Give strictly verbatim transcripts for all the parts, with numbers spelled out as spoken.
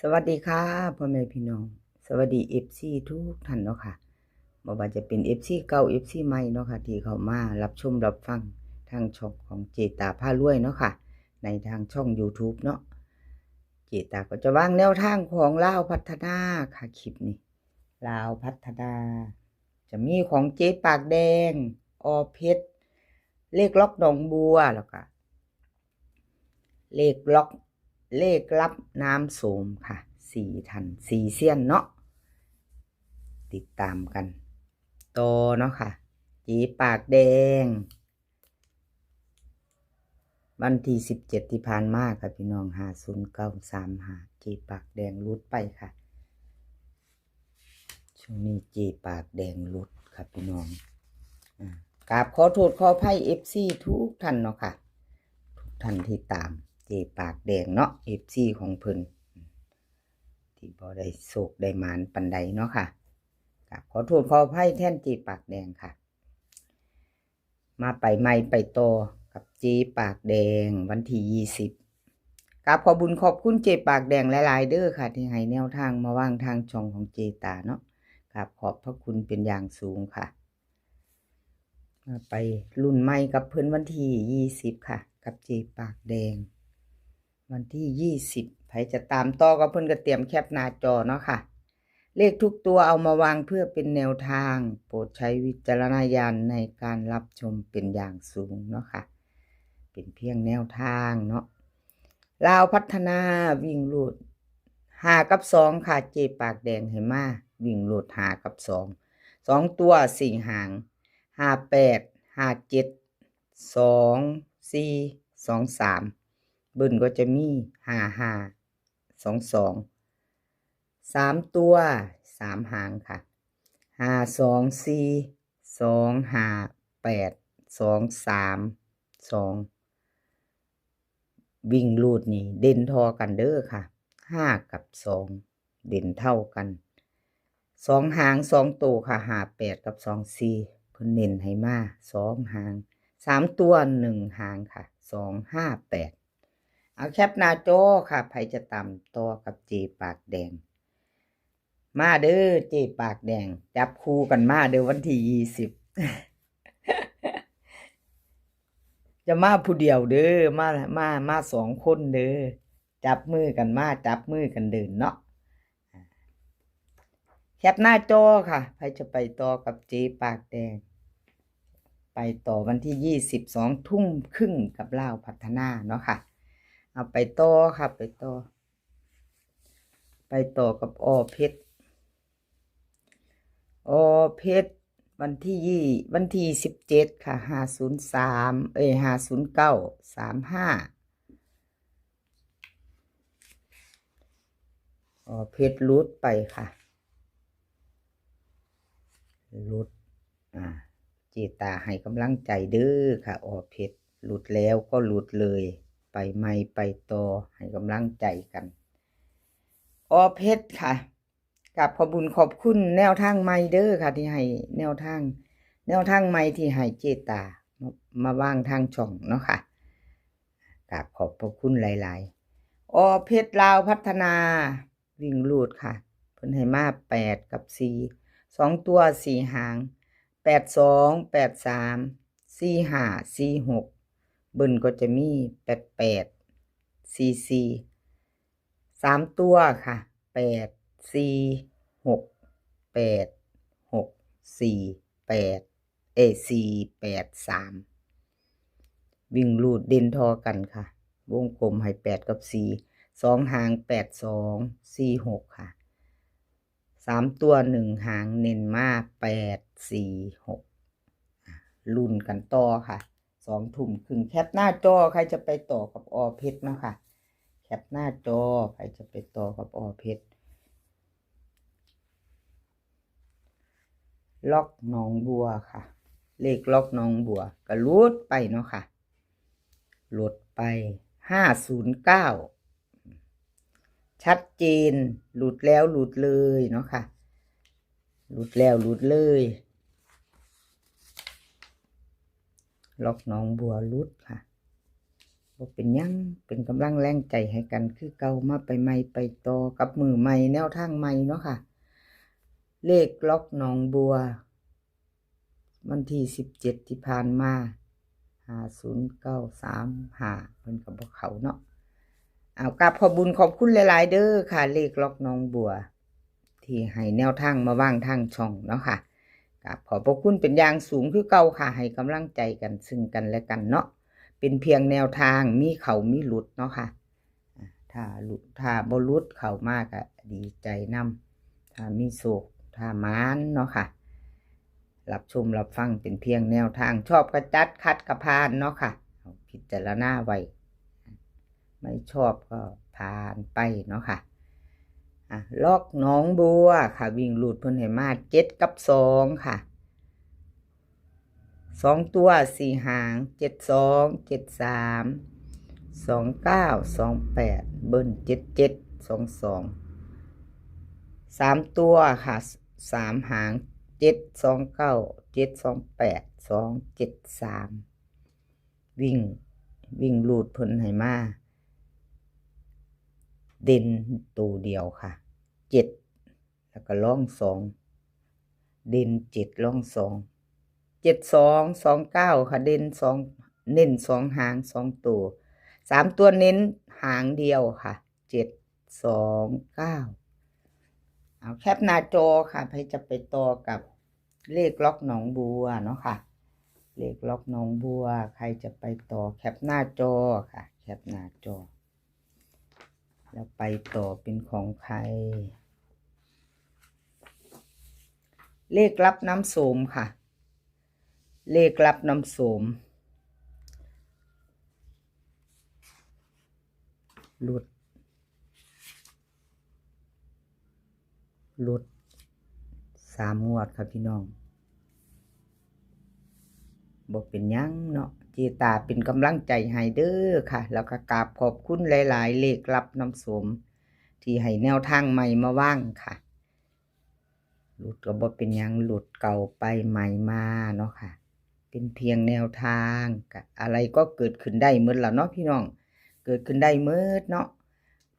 สวัสดีค่ะ พ่อแม่พี่น้อง สวัสดี เอฟซี ทุกท่านเนาะค่ะ บ่ว่าจะเป็น เอฟซี เก่า เอฟซี ใหม่เนาะค่ะ ที่เข้ามารับชมรับฟังทางช่องของเจตาพารวยเนาะค่ะ ในทางช่อง YouTube เนาะ เจตาก็จะวางแนวทางของลาวพัฒนาค่ะ คลิปนี้ ลาวพัฒนา จะมีของเจ๊ปากแดง อ.เพชร เลขล็อกหนองบัว แล้วก็ เลขล็อก เลขลับน้ำโสมค่ะ สี่ท่าน สี่เซียนเนาะ ติดตามกันต่อเนาะค่ะ เจ๊ปากแดง วันที่สิบเจ็ดที่ผ่านมาค่ะพี่น้อง ห้าศูนย์เก้าสามห้า เจ๊ปากแดงหลุดไปค่ะ ช่วงนี้เจ๊ปากแดงหลุดค่ะพี่น้อง อ่า กราบขอโทษขออภัย เอฟซี ทุกท่านเนาะค่ะ ทุกท่านที่ตามเจ๊ปากแดงเนาะ เอฟซี ของเพิ่น ที่บ่ได้โชคได้หมานปานใดเนาะค่ะ กราบขอโทษขออภัยแทนเจ๊ปากแดงค่ะ มาไปใหม่ไปต่อกับเจ๊ปากแดงวันที่ยี่สิบ กราบขอบุญขอบคุณเจ๊ปากแดงหลายๆเด้อค่ะ ที่ให้แนวทางมาวางทางช่องของเจตาเนาะ กราบขอบพระคุณเป็นอย่างสูงค่ะ มาไปรุ่นใหม่กับเพิ่นวันที่ยี่สิบค่ะ กับเจ๊ปากแดง วันที่ยี่สิบ ไผจะตามต่อกับเพิ่นก็เตรียมแคปหน้าจอเนาะค่ะ เลขทุกตัวเอามาวางเพื่อเป็นแนวทาง โปรดใช้วิจารณญาณในการรับชมเป็นอย่างสูงเนาะค่ะ เป็นเพียงแนวทางเนาะ ลาวพัฒนาวิ่งรูด ห้ากับสองค่ะ เจ๊ปากแดงให้มา วิ่งรูด ห้ากับสอง สองตัว สี่หาง ห้าแปด ห้าเจ็ด สองสี่ สองสาม เบิ้ลก็จะมี ห้าห้า สองสอง สามตัว สามหางค่ะ ห้าสองสี่ สองห้าแปด สองสาม สอง วิ่งรูดนี่เด่นท่อกันเด้อค่ะ ห้ากับสอง เด่นเท่ากัน สองหาง สองตัวค่ะ ห้าแปด กับ สองสี่ เพิ่นเน้นให้มา สองหาง สามตัว หนึ่งหางค่ะ สองห้าแปด เอาแคปหน้าจอค่ะ ไผจะตามต่อกับเจ๊ปากแดง มาเด้อเจ๊ปากแดง จับคู่กันมาเด้อวันที่ยี่สิบ จะมาผู้เดียวเด้อ มา มา มาสองคนเด้อ จับมือกันมา จับมือกันเดินเนาะ แคปหน้าจอค่ะ ไผจะไปต่อกับเจ๊ปากแดง ไปต่อวันที่ยี่สิบ สองทุ่มครึ่งกับลาวพัฒนาเนาะค่ะ เอาไปต่อค่ะ ไปต่อ ไปต่อกับ อ.เพชร อ.เพชร วันที่ยี่ วันที่สิบเจ็ดค่ะ ห้าศูนย์สาม เอ้ย ห้าศูนย์เก้า สามห้า อ.เพชรหลุดไปค่ะ หลุด อ่า เจตาให้กำลังใจเด้อค่ะ อ.เพชร หลุดแล้วก็หลุดเลย ไปใหม่ไปต่อ ให้กำลังใจกัน อ.เพชร ค่ะ กราบขอบบุญขอบคุณแนวทางใหม่เด้อค่ะ ที่ให้แนวทาง แนวทางใหม่ที่ให้เจตา มา มาวางทางช่องเนาะค่ะ กราบขอบพระคุณหลายๆ อ.เพชร ลาวพัฒนา วิ่งรูดค่ะ เพิ่นให้มา แปด กับ สี่ สองตัว สี่หาง แปดสอง แปดสาม สี่ห้า สี่หก เบิ้ลก็จะมี แปดแปด สี่สี่ สามตัวค่ะ แปดสี่หก แปดหกสี่ แปด เอ้ย สี่แปดสาม วิ่งรูดเด่นท่อกันค่ะ วงกลมให้ แปด กับ สี่ สองหาง แปดสอง สี่หก ค่ะ สามตัว หนึ่งหาง เน้นมา แปดสี่หก อ่ะ ลุ้นกันต่อค่ะ สองทุ่มครึ่ง แคปหน้าจอ ใครจะไปต่อกับ อ.เพชร เนาะค่ะ แคปหน้าจอ ใครจะไปต่อกับ อ.เพชร ล็อกหนองบัวค่ะ เลขล็อกหนองบัวก็หลุดไปเนาะค่ะ หลุดไป ห้าศูนย์เก้า ชัดเจน หลุดแล้วหลุดเลยเนาะค่ะ หลุดแล้วหลุดเลย ล็อกหนองบัวหลุดค่ะ บ่เป็นหยัง เป็นกำลังแรงใจให้กันคือเก่า มาไปใหม่ไปต่อกับมื้อใหม่แนวทางใหม่เนาะค่ะ เลขล็อกหนองบัว วันที่สิบเจ็ดที่ผ่านมา ห้าศูนย์เก้าสามห้า เพิ่นก็บ่เข้าเนาะ เอากราบขอบบุญขอบคุณหลายๆ เด้อค่ะ เลขล็อกหนองบัว ที่ให้แนวทางมาวางทางช่องเนาะค่ะ กราบขอบพระคุณเป็นอย่างสูงคือเก่าค่ะ ให้กำลังใจกันซึ่งกันและกันเนาะ เป็นเพียงแนวทาง มีเข้ามีหลุดเนาะค่ะ อ่ะ ถ้าหลุด ถ้าบ่หลุดเข้ามาก็ดีใจนำ ถ้ามีโชค ถ้าหมานเนาะค่ะ รับชมรับฟังเป็นเพียงแนวทาง ชอบก็จัด ขัดก็ผ่านเนาะค่ะ เอาพิจารณาไว้ ไม่ชอบก็ผ่านไปเนาะค่ะ อ่ะ ล็อกหนองบัวค่ะ วิ่งรูดเพิ่นให้มา เจ็ดกับสองค่ะ สองตัวสี่หาง เจ็ดสอง เจ็ดสาม สองเก้า สองแปด เบิ้ล เจ็ดเจ็ด สองสอง สามตัวค่ะ สามหาง เจ็ดสองเก้า เจ็ดสองแปด สองเจ็ดสาม วิ่ง วิ่งรูดเพิ่นให้มา เด่นตัวเดียวค่ะ เจ็ด แล้วก็รองสอง เด่นเจ็ด รองสอง เจ็ดสอง สองเก้าค่ะ เด่นสอง เน้นสองหาง สองตัว สามตัวเน้นหางเดียวค่ะ เจ็ดสองเก้า เอาแคปหน้าจอค่ะ ใครจะไปต่อกับเลขล็อกหนองบัวเนาะค่ะ เลขล็อกหนองบัว ใครจะไปต่อ แคปหน้าจอค่ะ แคปหน้าจอ แล้วไปต่อเป็นของใคร เลขลับน้ำโสมค่ะ เลขลับน้ำโสม หลุด หลุดสามงวดค่ะพี่น้อง บ่เป็นหยังเนาะ เจตาเป็นกำลังใจให้เด้อค่ะ แล้วก็กราบขอบคุณหลายๆ เลขลับน้ำโสม ที่ให้แนวทางใหม่มาวางค่ะ หลุดก็บ่เป็นหยัง หลุดเก่าไปใหม่มาเนาะค่ะ เป็นเพียงแนวทาง ก็อะไรก็เกิดขึ้นได้หมดล่ะเนาะพี่น้อง เกิดขึ้นได้หมดเนาะ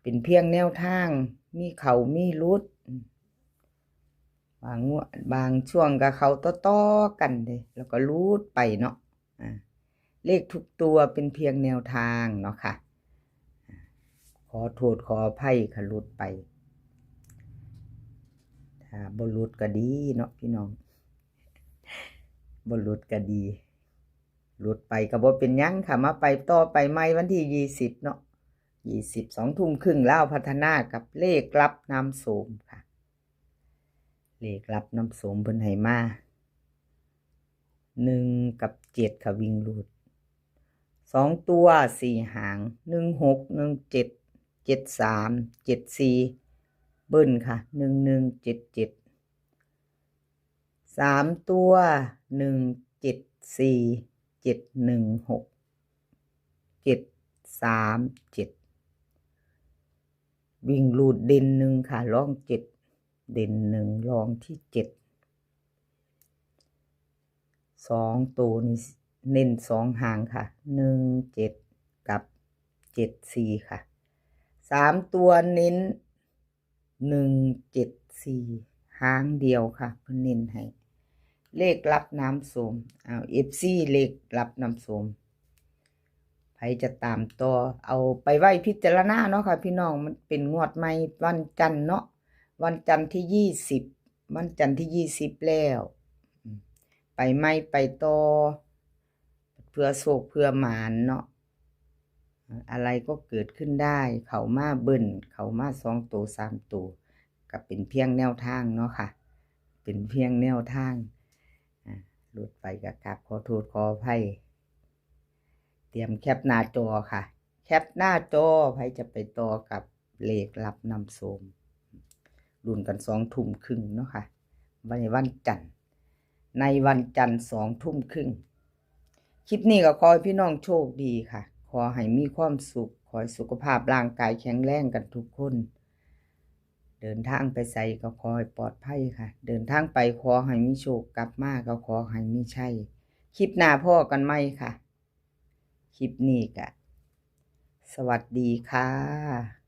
เป็นเพียงแนวทาง มีเข้ามีหลุด อืม บางงวด บางช่วงก็เข้าต่อๆ กันเด้ แล้วก็หลุดไปเนาะ อ่า เลขทุกตัวเป็นเพียงแนวทางเนาะค่ะ อ่า ขอโทษขออภัยค่ะ หลุดไป ถ้าบ่หลุดก็ดีเนาะพี่น้อง บ่หลุดก็ดี หลุดไปก็บ่เป็นหยังค่ะ มาไปต่อไปใหม่วันที่ยี่สิบเนาะ ยี่สิบ สองทุ่มครึ่ง ลาวพัฒนากับเลขลับน้ำโสมค่ะ เลขลับน้ำโสมเพิ่นให้มา หนึ่งกับเจ็ดค่ะ วิ่งรูด สองตัวสี่หาง หนึ่งหก หนึ่งเจ็ด เจ็ดสาม เจ็ดสี่ เบิ้ลค่ะ หนึ่งหนึ่ง เจ็ดเจ็ด สามตัว หนึ่งเจ็ดสี่ เจ็ดหนึ่งหก เจ็ดสามเจ็ด วิ่งรูดเด่นหนึ่งค่ะ รองเจ็ด เด่นหนึ่ง รองที่เจ็ด สองตัวนี่เน้นสองหางค่ะ หนึ่งเจ็ด กับ เจ็ดสี่ ค่ะ สามตัวเน้น หนึ่งเจ็ดสี่ หางเดียวค่ะ เพิ่นเน้นให้ เลขลับน้ำโสม เอา เอฟซี เลขลับน้ำโสม ใครจะตามต่อ เอาไปไว้พิจารณาเนาะค่ะพี่น้อง มันเป็นงวดใหม่วันจันทร์เนาะ วันจันทร์ที่ยี่สิบ วันจันทร์ที่ยี่สิบแล้ว อืม ไปใหม่ไปต่อ เพื่อโชคเพื่อหมานเนาะ อะไรก็เกิดขึ้นได้ เข้ามาเบิ้ล เข้ามาสองตัวสามตัว ก็เป็นเพียงแนวทางเนาะค่ะ เป็นเพียงแนวทาง อ่า หลุดไปก็กราบขอโทษขออภัย เตรียมแคปหน้าจอค่ะ แคปหน้าจอ ใครจะไปต่อกับเลขลับน้ำโสม ลุ้นกันสองทุ่มครึ่งเนาะค่ะ วันนี้วันจันทร์ ในวันจันทร์สองทุ่มครึ่ง คลิปนี้ก็ขอให้พี่น้องโชคดีค่ะ ขอให้มีความสุข ขอให้สุขภาพร่างกายแข็งแรงกันทุกคน เดินทางไปไสก็ขอให้ปลอดภัยค่ะ เดินทางไปขอให้มีโชค กลับมาก็ขอให้มีชัย คลิปหน้าพ้อกันใหม่ค่ะ คลิปนี้ก็ สวัสดีค่ะ